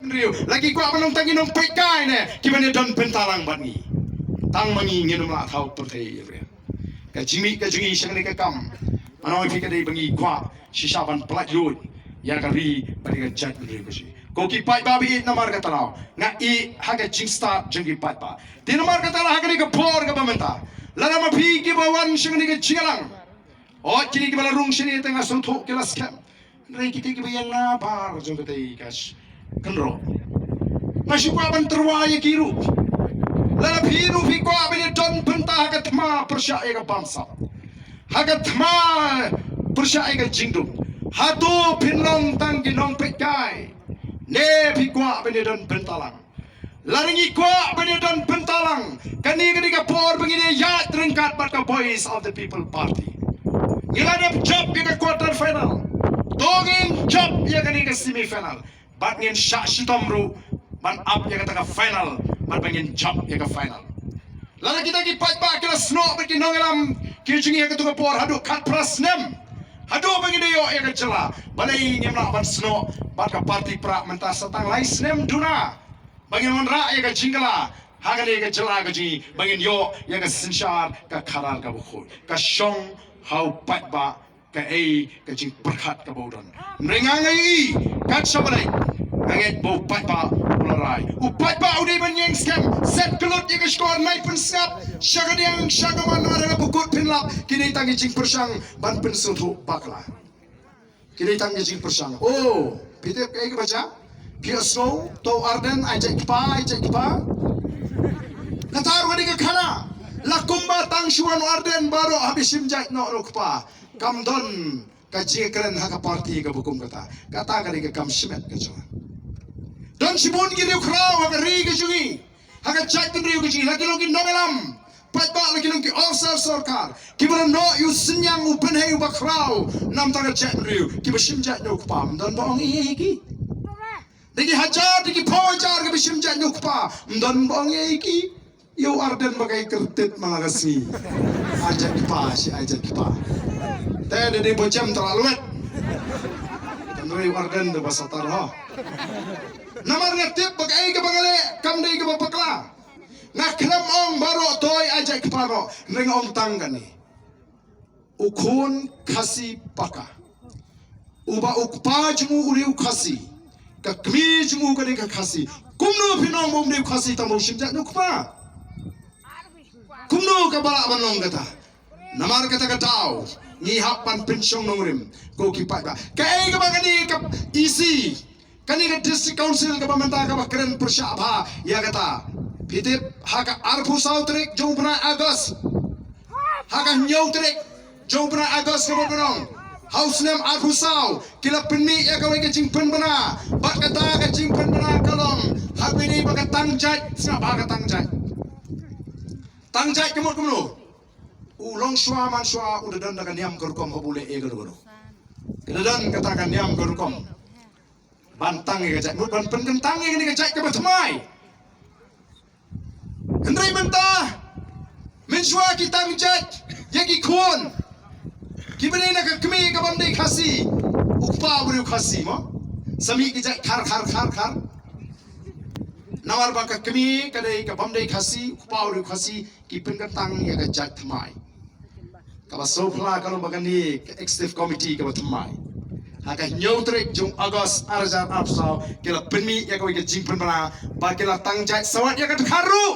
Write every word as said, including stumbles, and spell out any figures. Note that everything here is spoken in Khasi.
Riew la ki kwah ban long tang ki nongpeitkai ne ki ban ïadon bynta lang bad ngi. Tang ma ngi ngin ym lah thaw pyrthei ïa ka jingmih ka jong ngi sha kane ka kam. Mano phi ka dei ba ngi kwah shisha ban pynlait luid ïa ka ri bad ïa ka jaitbynriew ka jong ngi. Ko ki paidbah ba ïeit, namar kata nga ïeh ha ka jingstad jong ki paidbah. Te namar kata ha kane ka por kaba mynta, lada ma phi kiba wan sha kane ka jingïalang, ot kine kiba la rung shane te nga sngewthuh ki la skhem. Hynrei kita kiba ïeng nabar jong katei ka kynroh, nga shu kwah ban tyrwa ïa ki ruh. Lada phi ruh phi kwah ban ïadon bynta ha ka thma pyrshah ïa ka bamsap, ha ka thma pyrshah ïa ka jingdum, hato phin long tang ki nongpeitkai ne phi kwah ban ïadon bynta lang? Lada ngi kwah ban ïadon bynta lang, kane ka dei ka por ba ngin ïaid ryngkat bad ka Voice of the People Party. Ngi la dep jop ïa ka quarter final, to ngin jop ïa kane ka semi final, bad ngin shah shitom ruh ban ap ïa kata ka final, bad ba ngin jop ïa ka final. Lada kita ki paidbah ki la snoh bad ki nongïalam ki jong ngi ha katu ka por haduh khatphra snem, haduh ba ngin da ïoh ïa ka jylla, balei ngim lah ban snoh bad ka party Prah mynta sa tang lai snem duna? Ba ngin wanrah ïa ka jingkylla ha kane ka jylla ka jong ngi, ba ngin ïoh ïa ka synshar ka khadar kaba khuid, ka shong ha u paidbah kaei ka jingpyrkhat kaba u don. Hynrei nga ïohi kat shaba leit, nga ngeit ba u paidbah u la rai. U paidbah u dei ban ïeng skhem, set kyllut ïa ka shkor, nai pynsngap sha ka diang sha ka man, namar ha ka bakut phin lap, ki dei tang ki jingpyrshang ban pynsngewthuh bakla. Ki dei tang ki jingpyrshang. Oh, phi tip kaei kaba jia? Phi ïohsngew, to u Ardent ai jait kpa, ai jait kpa. Kata ruh ka dei ka khana. La kumba tang shu wan u Ardent baroh hap shim jait noh ruh kpa. Kam don ka jingkren ha ka party kaba kum kata. Kata ka dei ka kam shimet ka jong nga. Don shibun ki riewkhraw ha ka ri ka jong ngi, ha ka jaitbynriew ka jong ngi, la ki long ki nongïalam paidbah, la ki long ki officer sorkar, kiba la noh ïa u synñiang, u pynhei, u bakhraw namar ka jaitbynriew, kiba shim jait noh kpa, ym don ba ong ei ei ki. Da ki hajar, da ki phew hajar kiba shim jait noh kpa, ym don ba ong ei ei ki. Ïa u Ardent ba kai kyrtit man la ka sngi. Ai jait kpa, shi ai jait kpa. Te da dei ba jem tara lwet. Hynrei u Ardent da ba satar ho. Namar nga tip ba kaei kaba nga leh kam dei kaba bakla. Nga khlem ong baroh to ai jait kpa noh, hynrei nga ong tang kane. U khun Khasi paka, uba u kpa jong u u dei u Khasi, ka kmie jong u ka dei ka Khasi. Kumno phin ong ba um dei u Khasi tang ba u shim jait noh kpa? Kumno kaba lah ban long kata? Namar kata ka daw ngi hap ban pynshong nongrim, ko ki paidbah. Kaei kaba kane ka E C, kane ka District Council kaba mynta kaba kren pyrshah bha ïa kata. Phi tip, ha ka arphew saw tarik jong u bnai August, ha ka hynñiew tarik jong u bnai August kaba mynta, ha u snem arphew saw ki la pynmih ïa kawei ka jingpynbna. Bad kata ka jingpynbna ka long, ha kawei ba ka tang jait, sngap, ha ka tang jait. Tang jait ka mut kumno? U longshuwa manshuwa u da don da ka niam ka rukom haba u leh ei kano kano. Ka da don kata ka niam ka rukom ban tang ïa ka jait, mut ban pynkyntang ïa kane ka jait kaba thymmai. Hynrei mynta, mynshuwa ki tang jait ïa ki khun kiba dei na ka kmie kabym dei Khasi, u kpa u dei u Khasi mo. Sa mih ki jait khar khar khar khar. Namar ba ka kmie ka dei kabym dei Khasi, u kpa u dei u Khasi, ki pynkyntang ïa ka jait thymmai. Kaba sngewphylla ka long ba kane ka executive committee kaba thymmai, ha ka hynñiew tarik jong August ar hajar arphew saw, ki la pynmih ïa kawei ka jingpynbna ba ki la tang jait, sa wat ïa ka dkhar ruh.